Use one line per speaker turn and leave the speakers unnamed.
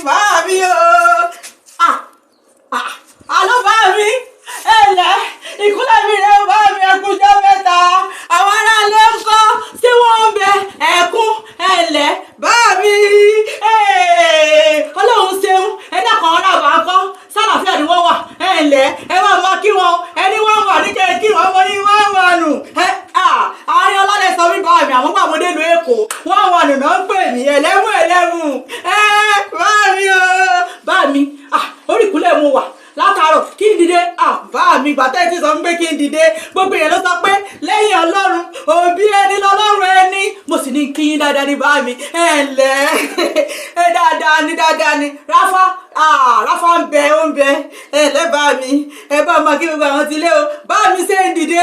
Bá mi o. Ah, ah, àlọ́ bá mi, ẹ̀lẹ́ ìkúnlẹ̀ mi rẹ̀, bá mi, ẹkúnjọ́ mẹ́ta. Àwọn aráalé ń kọ́? Tí wọ́n ń bẹ ẹ̀kún? Ẹ̀lẹ́ bá mi, Ọlọ́run ṣeun. Ẹ dákun, ará àbá kọ́? Sálàáfíà ni wọ́n wà? Ẹ̀lẹ́, ẹ máa ma kí wọn. Ẹni wọ́n wà ní kẹ́ kí wọ́n mọ ní wọ́n wà nù. Àárín ọlọ́lẹ̀ sọ mí, bá mi, àwọn pàmò délu Èkó wọ́n wà nù náà ń pè mí ẹlẹ́mú ẹlẹ́mú. Ẹ bá mi o, bá mi, orí ìkúnlẹ̀ mo wà látàárọ̀. Kí n dìde? Bá mi, gbàtẹ́ ti sọ pé kí n dìde, gbogbo èèyàn ló sọ pé lẹ́yìn Ọlọ́run, òbí ẹni lọ́lọ́run ẹni. Mo sì ní kí yín dáadáa ní, bá mi. Ẹ ǹlẹ́, ẹ dáadáa ní, dáadáa ní. Ráfá, Ráfá ń bẹ, ó ń bẹ. Ẹ ǹlẹ́, bá mi, ẹ bá máa kí gbogbo àwọn ti lé o. Bá mi, ṣe ń dìde.